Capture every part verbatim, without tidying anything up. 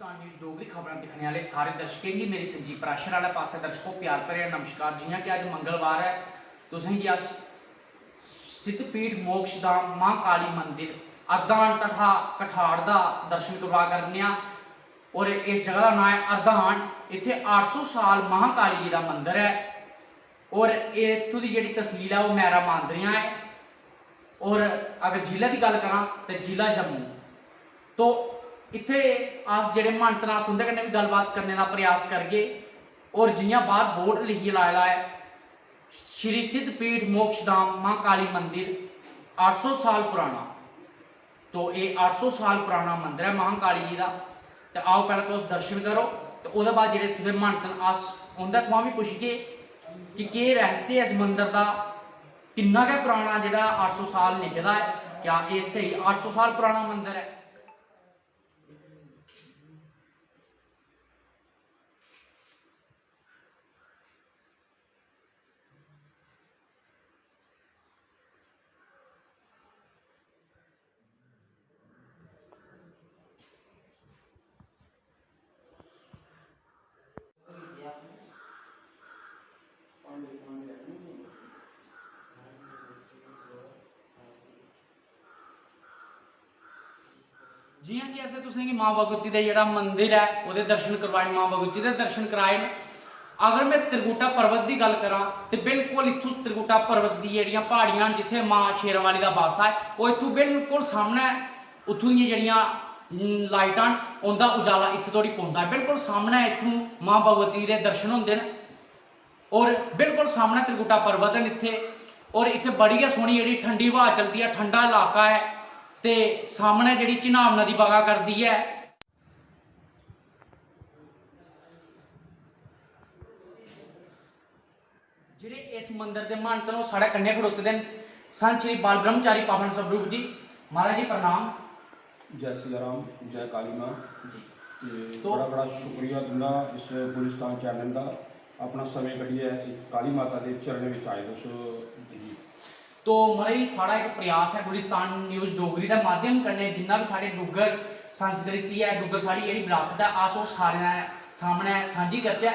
Pakistan news Dogri खबरां दिक्खने आह्ले सारे दर्शकें गी मेरी संजीव पराशर आह्ले पासै दर्शकों प्यार भरेआ नमस्कार। जि'यां कि अज्ज मंगलवार ऐ, तुसें गी अस सिद्धपीठ मोक्ष धाम मां काली मंदिर अर्धान तथा कठाड़ दा दर्शन करवा करने आं। और इस जगह दा नांऽ ऐ अर्धान। इत्थै अट्ठ सौ साल मां काली जी दा मंदिर ऐ। और इत्थूं दी जेह्ड़ी तसील ऐ, ओह् मैरा मांदरियां ऐ। और अगर जिले दी गल्ल करां, ते जिला जम्मू। तो इत्थै अस जेह्ड़े महंत न, अस उं'दे कन्नै बी गल्लबात करने दा प्रयास करगे। और जि'यां बाह्र बोर्ड लिखियै लाए दा ऐ, श्री सिद्धपीठ मोक्षधाम मां काली मंदिर, अट्ठ सौ साल पुराना। तो एह् अट्ठ सौ साल पुराना मंदर ऐ महाकाली जी दा। ते आओ, पैह्लें तुस दर्शन करो, ते ओह्दे बाद जेह्ड़े इत्थूं दे म्हत्तव न, अस उं'दे थमां बी पुच्छगे कि केह् रहस्य ऐ इस मंदर दा, किन्ना गै पुराना जेह्ड़ा अट्ठ सौ साल लिखे दा ऐ, क्या एह् स्हेई अट्ठ सौ साल पुराना मंदर ऐ? जि'यां कि असें तुसें गी मां भगवती दा जेह्ड़ा मंदिर ऐ, ओह्दे दर्शन करवाए, मां भगवती दे दर्शन कराए न। अगर में त्रिकुटा पर्वत दी गल्ल करां, ते बिल्कुल इत्थूं त्रिकुटा पर्वत दी जेह्ड़ियां प्हाड़ियां न, जित्थै मां शेरां वाली दा बासा ऐ, ओह् इत्थूं बिल्कुल सामनै, उत्थूं दियां जेह्ड़ियां, उम, लाइटां न, उं'दा उजाला इत्थूं धोड़ी पौंदा ऐ। बिल्कुल सामनै इत्थूं मां भगवती दे दर्शन होंदे न। और बिल्कुल सामनै त्रिकुटा पर्वत न इत्थै। और इत्थै बड़ी गै सोह्नी जेह्ड़ी ठंडी ब्हा चलदी ऐ, ठंडा इलाका ऐ। ते सामनै जेह्ड़ी चिनाब नदी बगा करदी ऐ। जेह्ड़े इस मंदर दे महंत न, ओह् साढ़े कन्नै खड़ोते दे न। संत श्री बाल ब्रह्मचारी पावन स्वरूप जी, महाराज जी प्रणाम। जय सिया राम, जय काली मां। जी। ते तो बड़ा बड़ा शुक्रिया तुं'दा इस गुलिस्तान चैनल दा, अपना समें कड्ढियै इक काली माता दे चरणें बिच आए तुस। जी। तो महाराज, साढ़ा इक प्रयास ऐ गुलिस्तान न्यूज डोगरी दे माध्यम कन्नै, जिन्ना बी साढ़े डुग्गर संस्कृति ऐ, डुग्गर साढ़ी जेह्ड़ी विरासत ऐ, अस ओह् सारें दे सामनै सांझी करचै।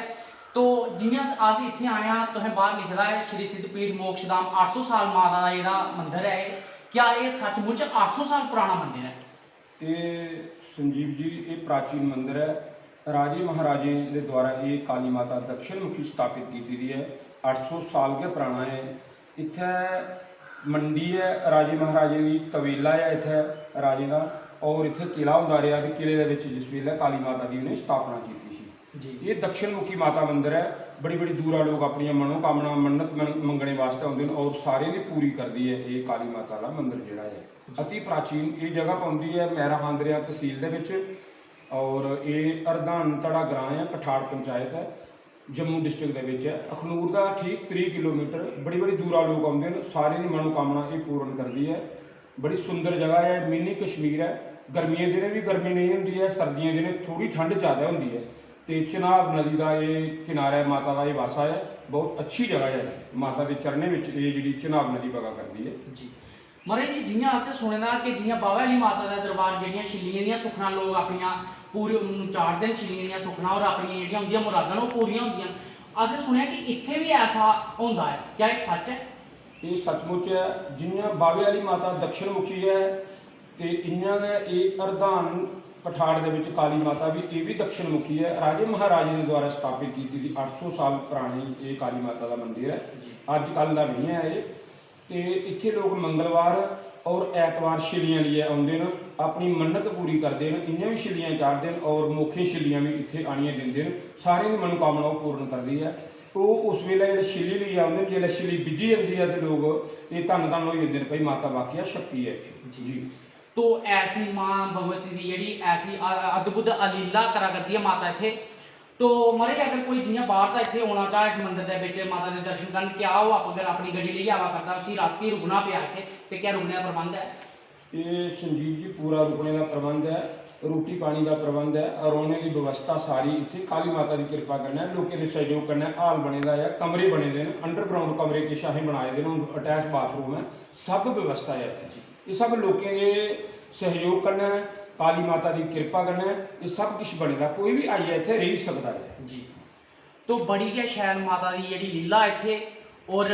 तो जि'यां अस इत्थै आए आं, तुसें बाह्र लिखे दा ऐ, श्री सिद्धपीठ मोक्षधाम अट्ठ सौ साल माता दा जेह्ड़ा मंदर ऐ एह्, क्या एह् सचमुच अट्ठ सौ साल पराना मंदर ऐ? एह् संजीव जी, एह् प्राचीन मंदर ऐ। राजे महाराजें दे द्वारा एह् काली माता दक्षिण मुखी स्थापत कीती दी ऐ। अट्ठ सौ साल गै पराना ऐ। इत्थै मंडी ऐ राजे महाराजें दी, तवेला ऐ इत्थै राजें दा, और इत्थै किला होंदा रेहा ते किले दे बिच जिस बेल्लै काली माता दी उ'नें स्थापना कीती ही। जी। एह् दक्षिण मुखी माता मंदर ऐ। बड़ी बड़ी दूरा लोक अपनियां मनोकामना, मन्नत मन-, मंगने वास्तै औंदे न और सारें दी पूरी करदी ऐ एह् काली माता दा मंदर जेह्ड़ा ऐ। जी। अति प्राचीन एह् जगह पौंदी ऐ मैरा मांदरेआ तसील दे बिच, और एह् हरदान धड़ा ग्रांऽ ऐ, पठाड़ पंचायत ऐ, जम्मू डिस्ट्रिक्ट दे बिच ऐ। अखनूर दा ठीक त्रीह् किलोमीटर। बड़ी बड़ी दूरा लोक औंदे न, सारें दी मनोकामना एह् पूर्ण करदी ऐ। बड़ी सुंदर जगह ऐ, मिनी कश्मीर ऐ। गर्मियें दिनें बी गर्मी नेईं होंदी ऐ, सर्दियें दिनें थोह्ड़ी ठंड ज़्यादा होंदी ऐ। ते चन्हाब नदी दा एह् किनारा ऐ, माता दा एह् बासा ऐ। बहुत अच्छी जगह ऐ, माता दे चरणें बिच एह् जेह्ड़ी चन्हाब नदी बगा करदी ऐ। जी। महाराज जी, जि'यां असें सुने दा कि जि'यां बाह्वे आह्ली माता दा दरबार, जेह्ड़ियां छिल्लियें दियां सुक्खनां लोक अपनियां पूरी, उम, चाढ़दे न, छिल्लियें दियां सुक्खनां, और अपनियां जेह्ड़ियां उं'दियां मुरादां न, ओह् पूरियां होंदियां न। असें सुनेआ कि इत्थै बी ऐसा होंदा ऐ, क्या एह् सच्च ऐ? एह् सचमुच ऐ। जि'यां बाह्वे आह्ली माता दक्षिण मुखी ऐ, ते इ'यां गै एह् हरदान पठाड़ दे बिच काली माता बी, एह् बी दक्षिण मुखी ऐ। राजे महाराजें दे द्वारा स्थापत कीती दी अट्ठ सौ साल परानी एह् काली माता दा मंदिर ऐ, अज्जकल दा नेईं ऐ एह्। ते इत्थै लोक मंगलवार और ऐतवार छिल्लियां लेइयै औंदे न, अपनी मन्नत पूरी करदे न, इ'यां बी छिल्लियां चाढ़दे न और मोखें छिल्लियां बी इत्थै आनियै दिंदे न। सारें दी मनोकामना ओह् पूर्ण करदी ऐ। ओह् उस बेल्लै जेल्लै छिल्ली लेइयै औंदे न, जेल्लै छिल्ली बिज्जी जंदी ऐ ते लोक एह् धन्न धन्न होई जंदे न, भाई माता वाकया शक्ति ऐ इत्थै। जी। जी। तो ऐसी मां भगवती दी जेह्ड़ी ऐसी अ-, अद्भुत अलीला करा करदी ऐ माता इत्थै। तो महाराज, अगर कोई जि'यां बाह्र दा इत्थै औना चाह् इस मंदर दे बिच माता दे दर्शन करन, क्या ओह् अगर अपनी गड्डी लेइयै आवा करदा, उसी रातीं रुकना पेआ इत्थै, ते क्या रुकने दा प्रबंध ऐ? एह् संजीव जी, पूरा रुकने दा प्रबंध ऐ, रुट्टी पानी दा प्रबंध ऐ, रौह्ने दी व्यवस्था सारी इत्थै काली माता दी किरपा कन्नै, लोकें दे सैह्योग कन्नै हाल बने दा ऐ, कमरे बने दे न, underground कमरे किश असें बनाए दे न, हून attach bathroom ऐ, सब व्यवस्था ऐ इत्थै। एह् सब लोकें दे सैह्योग कन्नै, काली माता दी किरपा कन्नै एह् सब किश बने दा। कोई बी आइयै इत्थै रेही सकदा ऐ। जी। तो बड़ी गै शैल माता दी जेह्ड़ी लीला इत्थै, और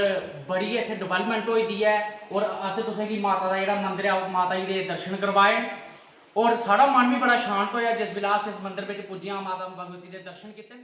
बड़ी गै इत्थै डेवलपमेंट होई दी ऐ। और अस तुसेंगी माता दा जेह्ड़ा मंदर ऐ, ओह् माता जी दे दर्शन करवाए न। और साढ़ा मन बी बड़ा शांत होएआ जिस बेल्लै अस इस मंदर बिच पुज्जे आं, माता भगवती दे दर्शन कीते।